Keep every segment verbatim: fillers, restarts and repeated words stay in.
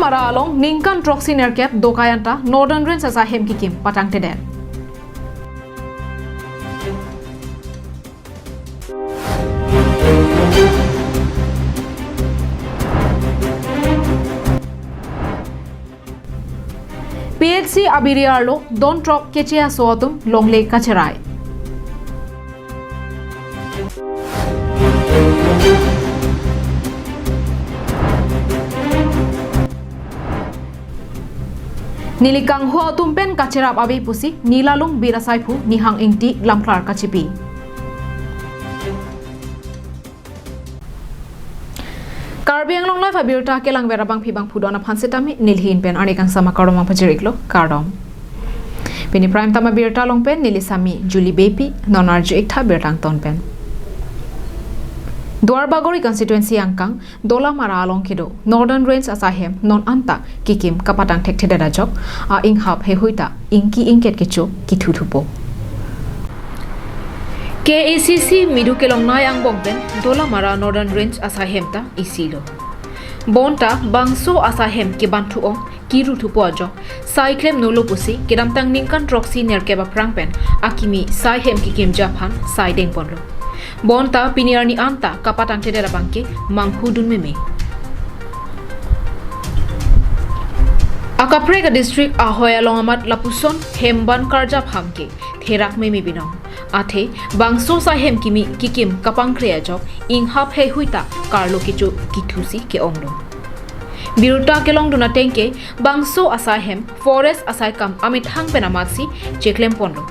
Mara along ningkan throksi nerkep dokai anta Northern Range asai hem kikim patangtedet. P H C abiri arlo don throk keche aso atum longle kacherai. Neli kanghu atum pen kacherap ave pusi Nilalung Birasai phu Nihang Ingti lamklar kachipi. Karbi Anglong Live abirta kelangver abangpi bangphu don aphan setame neli hin pen arni kangsam akardom pajir-iklo, kardom. Pini prime time abirta along pen neli sami Julie Beypi, non arju-ik tha birta angton pen. Duarbagori constituency angkang Dolamara along kedo Northern Range asai hem non anta kikim kapatang thekthedet ajok a-inghap heihui ta ingki ingket kecho kithuthupo. K A C C midu kelongnei angbong pen Dolamara Northern Range asai hem ta isilo. Bonta bangso asai hem kebanthu-ong kiruthupo ajok sai klemnolo pusi kedamtang ningkan throksi nerkep aphrang pen akimi sai hem kikimji aphan sai dengponlo. Bonta pini arni anta kapatangtedet abangke manghudun meme. Akaprek adistrict ahoi along amat lapuson hem ban karjap ham ke therak meme binong. Athe bangso asai hem kimi kikim kapangkre ajok inghap heihui ta karlo kecho kithusi ke-onglo. Birta kelongdun ateng ke bangso asai hem forest asai kam amethang pen amatsi cheklem ponlo.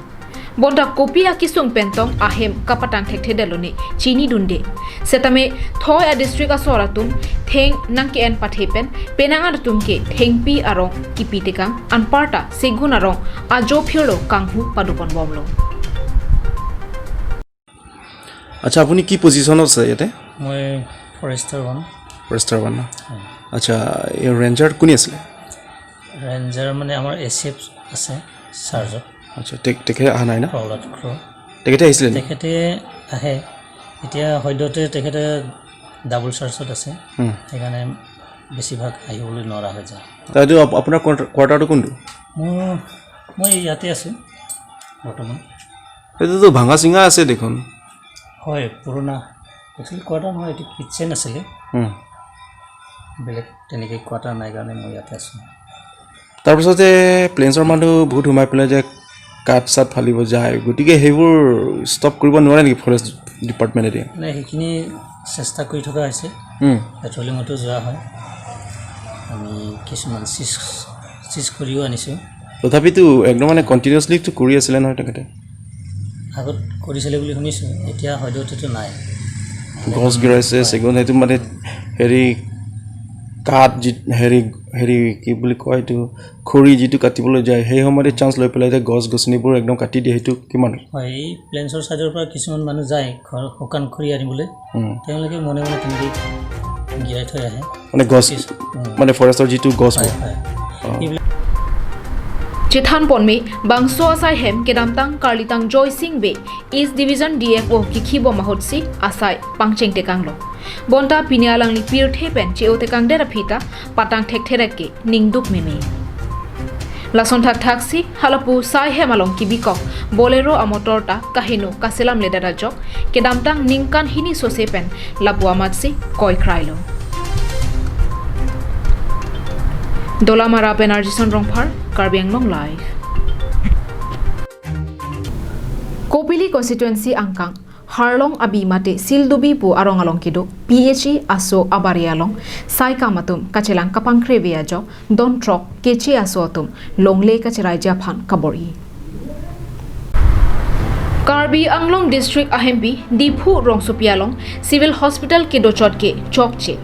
Bonta kopi akisung pen tong ahem kapatang thekthedetlo ne chinidunde. Setame thoi adistrict asor atum theng nangke-en pathe pen penang atum ke thengpi arong kipi tekang anparta segun arong ajo phirlo kanghu padoponbomlo. আচ্ছা, আপুনি কি পজিশ্যনত আছে ইয়াতে? মই Forester one. Forester one ন? হয়। আচ্ছা, এই ৰেঞ্জাৰ কোনে আছিলে? ৰেঞ্জাৰ মানে আমাৰ এ চি এফ আছে চাৰ্জত। আচ্ছা, তে-, তেখেতে অহা নাই ন? প্ৰহ্লাদ ক্ৰ। তেখেতে আহিছিলে নেকি? তেখেতে আহে। এতিয়া সদ্যহতে তেখেতে ডাবল চাৰ্জত আছে। হুম। সেইকাৰণে বেছিভাগ আহিবলৈ নোৱাৰা হৈ যায়। তা এইটো আপ-, আপোনাৰ কোৱাৰ্টাৰ-, কোৱাৰ্টাৰটো কোনটো? মোৰ, মই ইয়াতে আছোঁ বৰ্তমান। এইটোতো ভাঙা চিঙা আছে দেখোন। হয়, পুৰণা। একচুৱেলি কোৱাৰ্টাৰ নহয়, এইটো কিটচেন আছিলে। হুম। বেলেগ তেনেকৈ কোৱাৰ্টাৰ নাই কাৰণে মই ইয়াতে আছোঁ। তাৰপিছত যে প্লেইনছৰ মানুহ বহুত সোমাই পেলাই যে কাঠ চাঠ ফালিব যায়, গতিকে সেইবোৰ ষ্টপ কৰিব নোৱাৰে নেকি ফৰেষ্ট ডিপাৰ্টমেণ্টে? নাই, সেইখিনি চেষ্টা কৰি থকা হৈছে। হুম। পেট্ৰলিঙতো যোৱা হয়, আমি কিছুমান চিজ, চিজ কৰিও আনিছোঁ। তথাপিতো একদম মানে কণ্টিনিউৱাছলিতো কৰি আছিলে নহয় তেখেতে? আগত কৰিছিলে বুলি শুনিছোঁ, এতিয়া হয়তো এইটোতো নাই। গছ গিৰাইছে, হয়। চেগুন, সেইটো মানে হেৰি কাঠ যি, হেৰি, হেৰি কি বুলি কয় এইটো, খৰি যিটো কাটিবলৈ যায়, সেই সময়তে চান্স লৈ পেলাই এতিয়া গছ গছনিবোৰ একদম কাটি দিয়ে, সেইটো কিমান? হয়, এই প্লেইনছৰ ছাইডৰ পৰা কিছুমান মানুহ যায় ঘৰ শুকান খৰি আনিবলৈ। উম। তেওঁলোকে মনে মনে তেনেকৈ গিৰাই থৈ আহে। মানে গছ, কিছু-, উম। মানে ফৰেষ্টৰ যিটো গছবোৰ। হয়, হয়। অ। এইবিলাক Chethan ponme, bangso asai hem kedamtang karlitang Joy Singh Bey, East Division D F O kikhibom ahutsi asai pangcheng tekanglo. Bonta pini alangli pirthe pen che-o tekangdet aphi ta patang thekthedet ke ningduk meme. Lason thakthaksi halapu sai hem along kibikok Bolero amotor ta kaheno kaselamledet ajok kedamtang ningkan hini sose pen lapu amatsi koikrailo. Dolamara pen Arjison Rongphar, Karbi Anglong Live. Kopili constituency angkang Harlong Abi mate Sildubi pu arong along kedo P H E aso abari along saikam atum kachelang kapangkreve ajok don throk keche aso atum longle kacheraiji aphan kabor-i. Karbi Anglong District ahempi Diphu rongsopi along Civil Hospital kedochot ke chokche.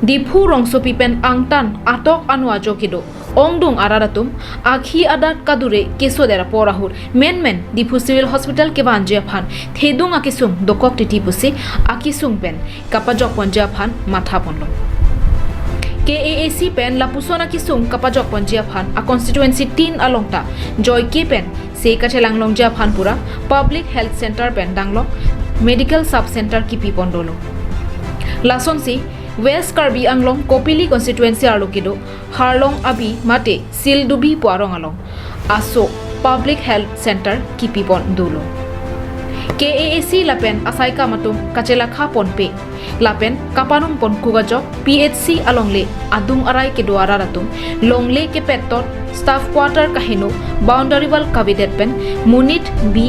Diphu rongsopi pen angtan atok anu ajo kedo ongdung arat atum akhi adak kadure kesodet apor ahut menmen Diphu Civil Hospital kevanji aphan thedung akisung dokok titi pusi akisung pen kapajok ponji aphan matha ponlo. K A A C pen lapuson akisung kapajok ponji aphan a constituency tin along ta joike pen se kachelang longji aphan pura public health center pen danglok medical sub center kipi pon dolo. Lasonsi West Karbi Anglong Kopili constituency arlo kedo Harlong Abi mate Sildubi pu arong along aso Public Health Center kipipon dolo. K A A C lapen asaikam atum kachelakha ponpe lapen kapanung pon kuk ajok P H C alongle adung arai kedo arat atum longle kepet tot staff quarter kaheno boundary wall kavedet pen monit bi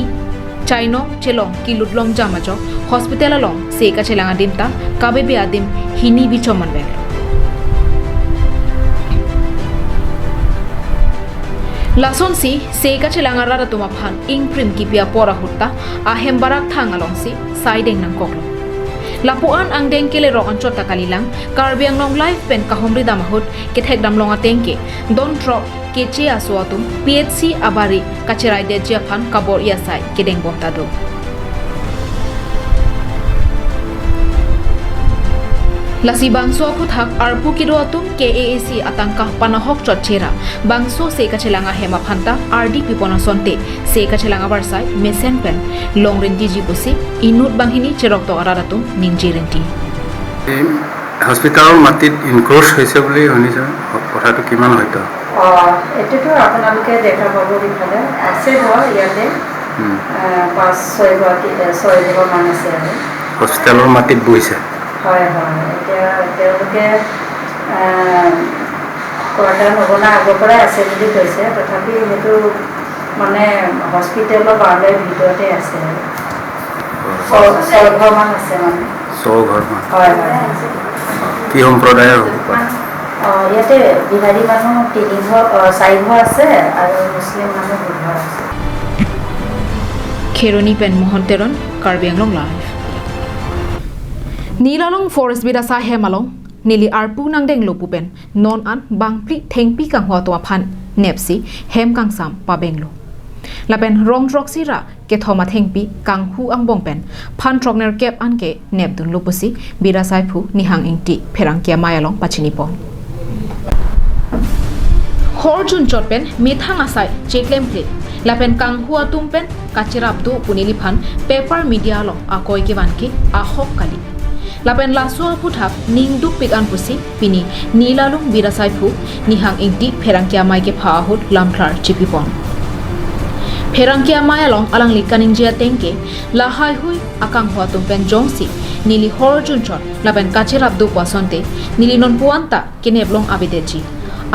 chainong chelong kilut longjam ajok hospital along se kachelang adim ta kavebe adim hini bichom manvel. Lasonsi se kachelang arat atum aphan ingprim kipi apor ahut ta ahem barak thang alongsi saideng nangkoklo. Lapu-an angdeng kelerok anchot ta kalilang. Karbi Anglong Live pen kahumri dam ahut kethek damlong ateng ke don throk keche aso atum P H C abari kacheraidetji aphan kabor-i asai kedeng bom ta do. Lasi bangso aphuthak arpu kedo atum K A A C atangka panahok chot chera bangso se kachelang ahem aphan ta ardi pipon asonte se kachelang abarsai mesen pen long rintiji pusi inut banghini cheroktok arat atum ningje rinti. এই হস্পিটেলৰ মাটিত ইনক্ৰ'চ হৈছে বুলি শুনিছোঁ, কথাটো কিমান হয়তো? অ, এইটোতো আপোনালোকে দেখা পাব ইফালে আছে ঘৰ ইয়াতে। হুম। আহ, পাঁচ ছয় গৰাকী, এ, ছয় ঘৰমান আছে আৰু। হস্পিটেলৰ মাটিত বহিছে? হয়, হয়। এতিয়া তেওঁলোকে, আহ, কোৱাৰ্টাৰ নবনা আগৰ পৰাই আছে বুলি কৈছে, তথাপি সেইটো মানে হস্পিটেলৰ বাউণ্ডাৰীৰ ভিতৰতে আছে আৰু। ছয়, ছয় ঘৰমান আছে মানে। ছয় ঘৰমান। হয়, হয়। কি সম্প্ৰদায়ৰ হ'ব পাৰে? অ, ইয়াতে বিহাৰী মানুহ তিনি ঘৰ, অ, চাৰি ঘৰ আছে আৰু মুছলিম মানুহ দুঘৰ আছে। Kheroni pen Mohon Teron, Karbi Anglong Live. Nilalong Forest Bidasai hem along neli arpu nangdenglo pu pen non an bangphli thengpi kanghu atum aphan nepsi hem kangsam pabenglo. Lapen rong throksi ra kethom athengpi kanghu angbong pen phan throknerkep anke nepdunlo pusi Bidasai phu Nihang Ingti pherangke amei along pachinipon. Hor junchot pen methang asai cheklemkle lapen kanghu atum pen kacherap do pu neliphan paper media along akoi kevan ke ahok kali. Lapen laso aphuthak ningdukpik an pusi pini Nilalong Bidasai phu Nihang Ingti pherangke amei kepha ahut lamthlar chipipon. Pherangke amei along alangli kaningje ateng ke lahaihui akanghu atum pen jongsi neli hor junchot lapen kacherap do pu asonte neli nonpu an ta kenep long avedetji.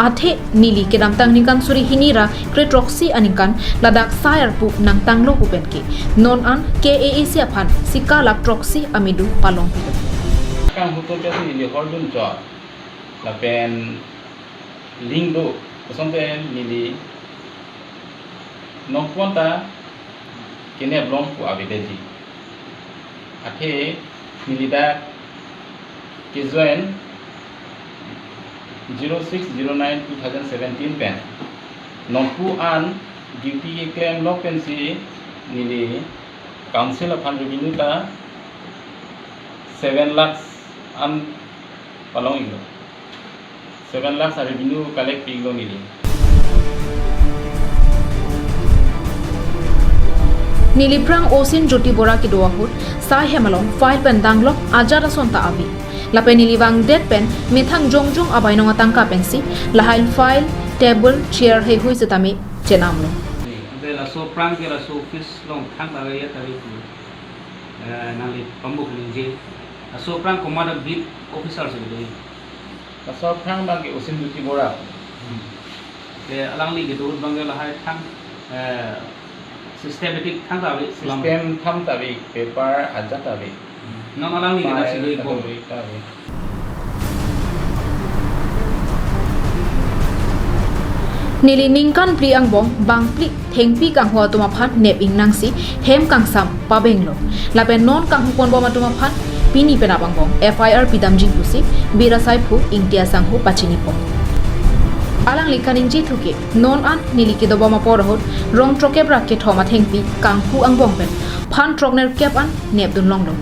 Athe neli kedamtang ningkan suri hini ra kre throksi aningkan ladak sai arpu nangtanglo pu pen ke non an K A A C aphan sika lakh throksi amedu palong pilo. Kanghu atum pensi neli hor junchot lapen ling do kosonte neli nonpu an ta kenep long pu avedetji. Athe neli dak kejoin zero six zero nine two thousand seventeen pen nonpu an duty keklem lok pensi neli council aphan revenue ta seven lakhs an palong-iklo. Seven lakhs a revenue collect pi-iklo neli. Neli aphrang Osin Jyoti Bora kedo ahut sai hem along file pen danglok ajat ason ta ave. Lapen neli vangdet pen methang jongjong abainong atangka pensi lahai file, table, chair heihui setame chenamlo. Ante laso aphrang ke laso office along thang ave ya tari tu. Eh, nangli pamuk ningje. Laso aphrang komat a beat officer si kedo. Laso aphrang abang ke Osin Jyoti Bora. Hmm. Ke alangli kedo ahut abang ke lahai thang, eh, systematic thang ta ave, system thang ta ave, paper ajat ta ave. Hmm. Non alangli ke file nasi doi ta bom. Ave, ta ave. Neli ningkan phli angbong bangphli thengpi kanghu atum aphan nep ingnangsi hem kangsam pabenglo. Lapen non kanghu ponbom atum aphan pini penap angbong F I R pidamji pusi Bidasai phu Ingti asangho pachinipon. Alangli kaningje thuke non an neli kedobom apor ahut rong throkkep ra kethom athengpi kanghu angbong pen phan throknerkep an nepdun longlo.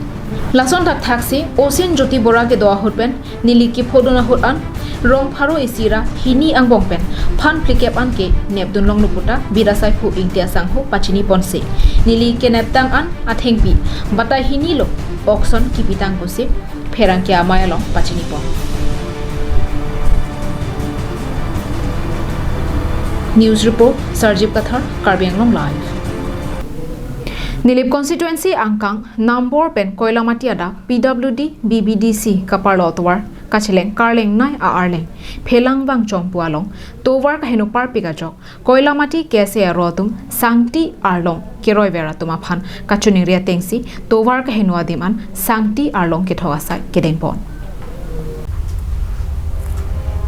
Lason thakthaksi Osin Jyoti Bora kedo ahut pen neli kephodun ahut an rong pharo isi ra hini angbong pen phan phlikep an ke nepdun longlo puta Bidasai phu Ingti asangho pachiniponsi neli keneptang an athengpi batai hini lo okson kipitang pusi pherangke amei along pachinipon. News report, Sarjip Kathar, Karbi Anglong Live. Nilip constituency angkang Nambor pen Koilamati adak P W D B B D C kaparlo atovar kacheleng karleng nei a-arleng Phelang Vangchom pu along tovar kaheno parpik ajok Koilamati K S A aro atum sangti arlong keroiver atum aphan kachiningri atengsi tovar kaheno adim an sangti arlong kethok asai kedengpon.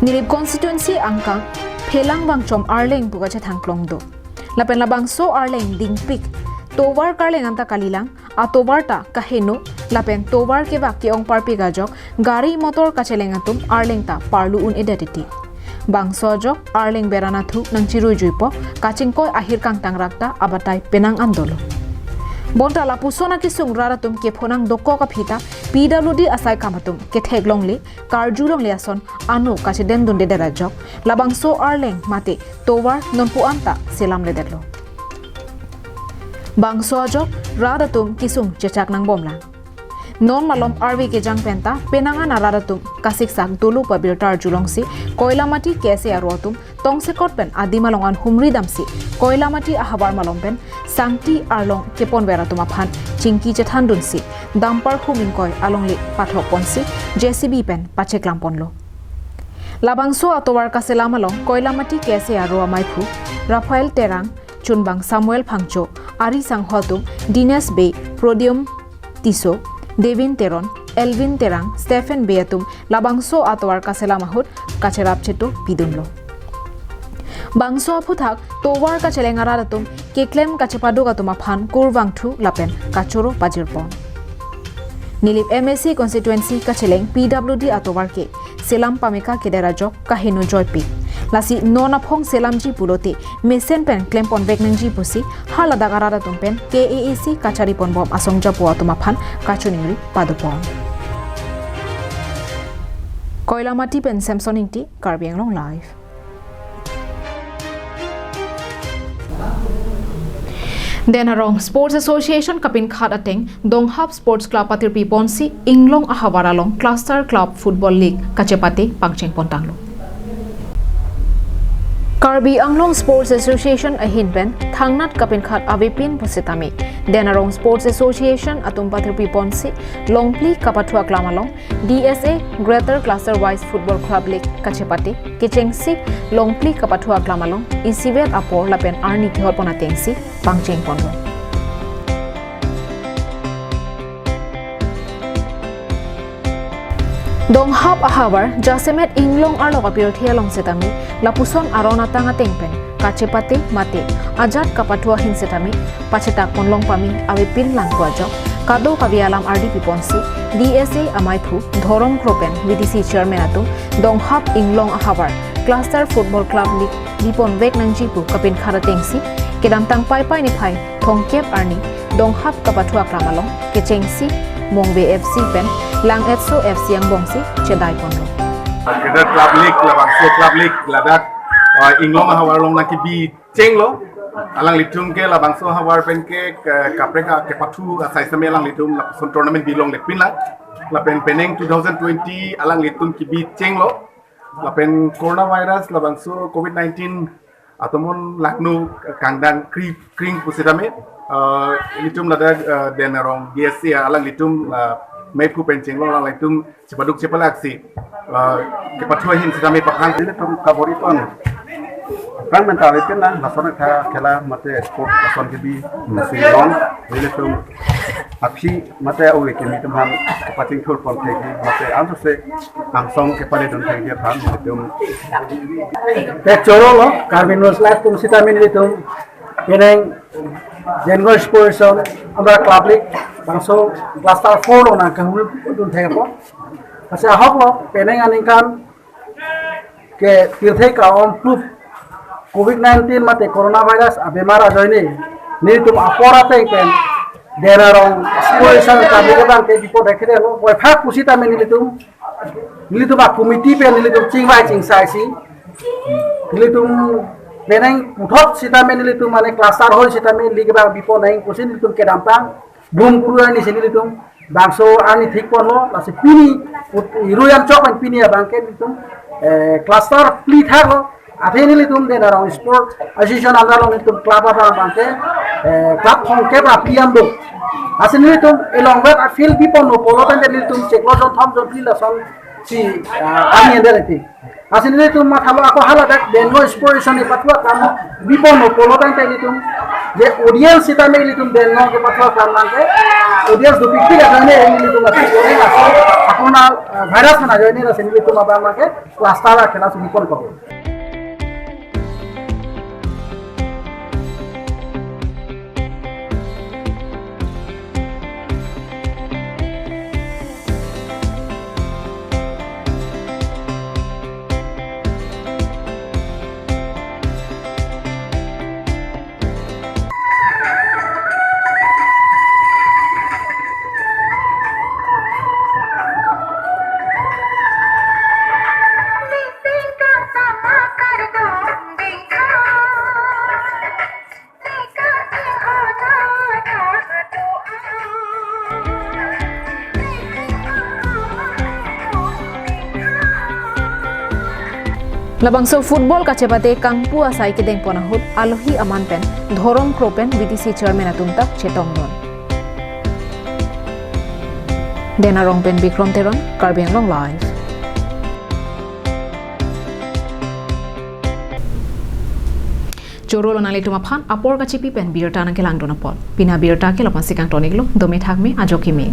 Nilip constituency angkang Phelang Vangchom arleng pu kachethang klong do. Lapen labangso arleng dingpik tovar karleng anta kalilang, atovar ta kaheno lapen tovar kevak ke-ong parpik ajok gari motor kacheleng atum arleng ta parlu un-edet titi. Bangso ajok arleng beran athu nangchiruijuipo, kachingkoi ahir kangtangrak ta abatai penang an dolo. Bonta lapuson akesung rat atum kephonang dokok aphi ta P W D asai kam atum kethek longle, karju longle ason ano kachedendundedet ajok labangso arleng mate tovar nonpu anta selamledetlo. Bangso ajok rat atum kesung chechak nangbomlang. Non malom arve kejang penta penang an arat atum kasiksak dolo pu abirta arjulongsi Koilamati K S A aro atum tongsekot pen adim along an humri damsi Koilamati ahavar malom pen sangti arlong keponver atum aphan chingki chethandunsi dumper hum ingkoi alongle pathokponsi J C B pen pacheklamponlo. Labangso atovar kaselam along Koilamati K S A aro amaiphu Raphael Terang, chunbang Samuel Phangcho, ari sangho atum Dinesh Bey, Prodium Tisso, Devin Teron, Elvin Terang, Stephen Bey atum labangso atovar kaselam ahut kacherap cheto pidunlo. Bangso aphuthak tovar kacheleng arat atum keklem kachepaduk atum aphan kurvangthu lapen kachoro pajirpon. Nilip M A C constituency kacheleng P W D atovar ke selam pameka keder ajok kaheno joipik. Lasi non aphong selamji pulote mesen pen klemponvek nangji pusi haladak arat atum pen K A A C kachariponbom asong japo atum aphan kachiningri padopon. Koilamati pen Samson Ingti, Karbi Anglong Live. Den Arong Sports Association kapinkhat ateng Donghap Sports Club patirpiponsi Inglong ahavar along Cluster Club Football League kachepate pangchengpontanglo. Karbi Anglong Sports Association ahin pen thangnat kapinkhat avepin pusitame Den Arong Sports Association atum patirpiponsi Longphli kapathu aklam along D S A Greater Cluster Wise Football Club League kachepate kechengsi Longphli kapathu aklam along isivet apor lapen arni kehotpon atengsi pangchengponlo. Donghap ahavar jasemet Inglong arlo kapirthe along setame lapuson aron atang ateng pen kachepate mate ajat kapathu ahin setame pachetakponlong pame avepin langkhu ajok kadokave alam ardi piponsi D S A amaiphu Dhorom Kro pen V D C chairman atum Donghap Inglong ahavar Cluster Football Club League biponvek nangji pu kapinkhat atengsi kedamtang Paipai niphai thomkep arni Donghap kapathu aklam along kechengsi Mongve F C pen Lang'etso F C angbongsi chedaiponlo. Greater Club League, labangso Club League ladak, uh, Inglong ahavar along nangkebi chenglo. Alanglitum ke labangso ahavar pen ke, ke kaprek akepathu asai same alanglitum lapuson tournament bilonglepinlang. Lapen penang two thousand twenty alanglitum kebi chenglo. Lapen coronavirus labangso covid nineteen atomon langno kangdang kri-, kring pusitame, uh, ilitum ladak, uh, Den Arong D S A alanglitum, uh, mephu pen chenglong alanglitum chepaduk chepalaksi, uh, kepathu ahin sitame pakhang. Ilitum kabor-i pon. Prang menta avepin na, lason kha khela mate sport lason kebi, masi long, ilitum aphi mate ove kimi atum aphan kepachingthurpon thekji, mate ansose angsong kepaledun thekji aphan ilitum. Te chorolo, Karbi News Live atum sitame ilitum penang Jenggo Sports Association under Club League, bangso Cluster four along nangkahumri dun thekpo. Lasi ahoklo, penang aningkan ke pirthe ka-om plup covid nineteen mate coronavirus abemar ajoine nelitum apor ateng pen Den Arong Sports Association kami kedang ke bipo dekhe lo, boy phak pusitame nelitum, nelitum a-committee pen nelitum chingvai chingsaisi, nelitum penang puthot sitame nelitum mane cluster hoi sitame league abang biponang pusi nelitum kedamtang brum kru arnisi nelitum Bangso arni thik ponlo, lasi pini, ut-, irui an chok pen pini abang ke nelitum, eh, cluster phli thaklo, athe nelitum Dena Rong Sport Association under along nelitum club abang abang ke, eh, club thomkep ra phli an do. Lasi nelitum elong vet a field bi ponlo pulo tangte nelitum chiklo zone thom zone phli lason si, ah, arni ender ti. Lasi nelitum mathalo ako haladak Dena Rong Sport Association ni patwa klam bi ponlo pulo tangte nelitum je audience sitame nelitum Dena Rong ke patwa klam nangke audience dopikpik ajoine nelitum lasi joine lasi aporna, ah, virus mana joine lasi nelitum abang abang ke cluster akhela si bi ponpo. Labangso football kachepate kangpu asai kedeng pon ahut alohi aman pen dhorom kro pen B D C chairman atum ta chetongdun. Dena Rong pen Bikrom Teron, Karbi Anglong Live. Choro lo nanglitum aphan apor kachipi pen birta nangkelangdun apot. Pini abirta ke lapu-an si kangton-iklo, dome thakme, ajo keme.